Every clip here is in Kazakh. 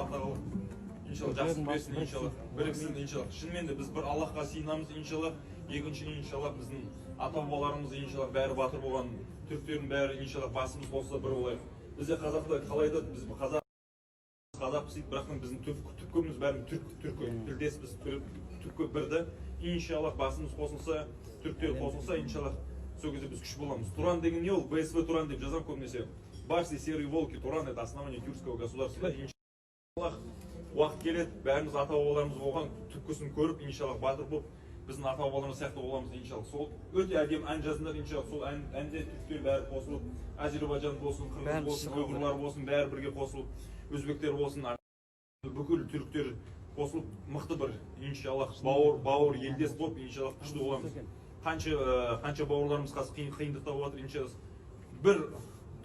Алла тағала, иншалла, жақсы берсін, иншалла, біріксін, иншалла. Шынымен де біз бір Аллахқа сыйынамыз, иншалла. Екінші, иншалла, біздің ата бабаларымыз, иншалла, бәрі батыр болған, түріктердің бәрі, иншалла, басымыз қосылса, бір болайық. Бізде қазақта қалай айтады, біз қазақ, қазақпыз дейді, бірақ біздің түпкіміз бәрі түрік, түркі тілдеспіз, түпкі бір да. Иншалла, басымыз қосылса, түріктер қосылса, иншалла, сол кезде біз күш боламыз. Туран деген не ол? БСВ Туран деп жазамын көбінесе. Барсы, серые волки, Туран — это основание тюркского государства. Иншаллах, уақыт келеді, бәріміз ата бабаларымыз болған түпкісін көріп, иншаллах, батыр болып, біздің ата бабаларымыз сияқты боламыз, иншалла. Сол өте әдемі ән жаздыңдар, иншалла. Сол ән, әнде түріктер бәрі қосылып, әзербайжан болсын, қырғыз Бәріміз болсын, шығып ұйғырлар болсын, бәрі бірге қосылып, өзбектер болсын, бүкіл түріктер қосылып, мықты бір, иншаллах, бауыр, бауыр елдес болып, иншаллах, күшті боламыз. Қанша бауырларымыз қазір қиындықта болып жатыр, иншалла, бір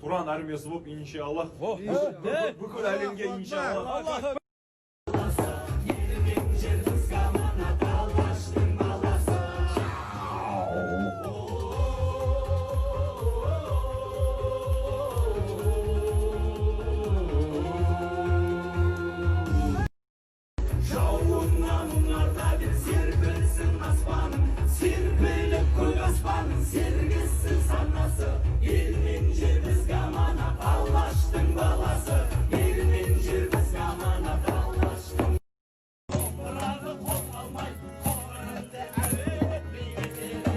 Туран армиясы болып, иншаллах, бүкіл әлемге, иншаллах. Жауыннан мұнарта бер, серпілсін аспаның, серпіліп көк аспаның, сергісін санасы. Ел мен жер бізге аманат, Алаштың баласы. Ел мен жер бізге аманат, Алаштың топырағы қозғалмай, қорымды әуелетпей кетеді.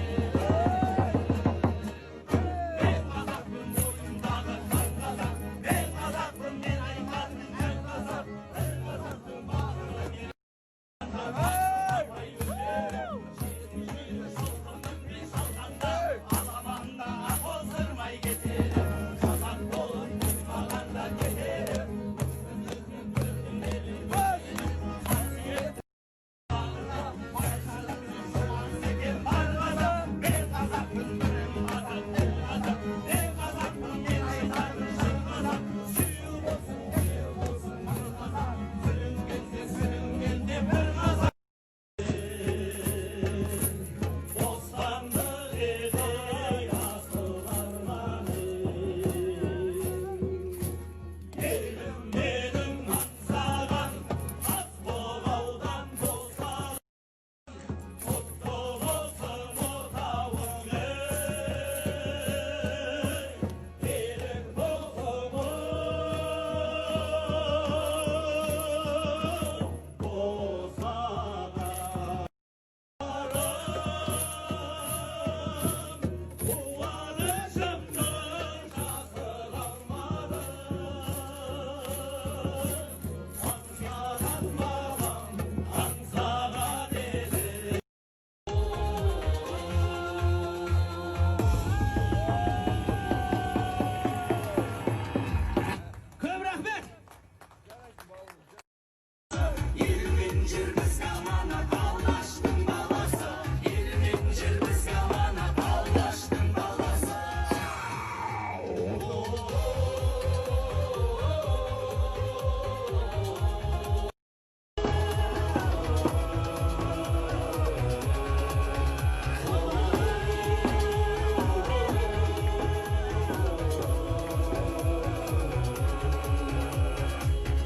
Мен қазақпын, бойымдағы қан қазақ. Мен қазақпын, мен айтатын ән қазақ. Бір қазақтың барлығы. Аламанда қоздырмай кетеді, қазақ болып қоспағанда кетеді. Бар қазақ, мен қазақпын, бірім қазақ, ұл қазақ. Мен қазақпын, мен айтарым шын қазақ. Сүйеу болсын, күйеу болсын, мың қазақ. Сүрінгенде, сүрінгенде бір қазақ. Бостандық еді асыл арманым. Елім менің аңсаған тас болса, құтты болсын отауың, ей, елің болсын босаған. Қуанышымды жасыра алмадым. Аңсаған бабам, аңсаған елім. Көп рахмет! Ел мен жер бізге аманат, Алаштың баласы. Ел мен жер бізге аманат, Алаштың баласы.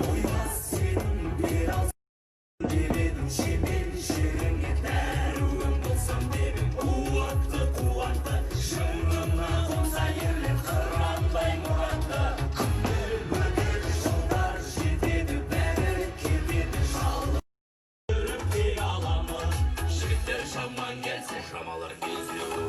Ойбас сенің бер алсын деп едім, шемен шеріңе дәруім болсам деп ем. Қуатты, қуатты шыңына қонса ерлер қырандай мұратты. Күндер өтеді, жылдар жетеді, бәрі кетеді, шалып кел аламын. Жігіттер, жаман келсе, жамалар кезеу.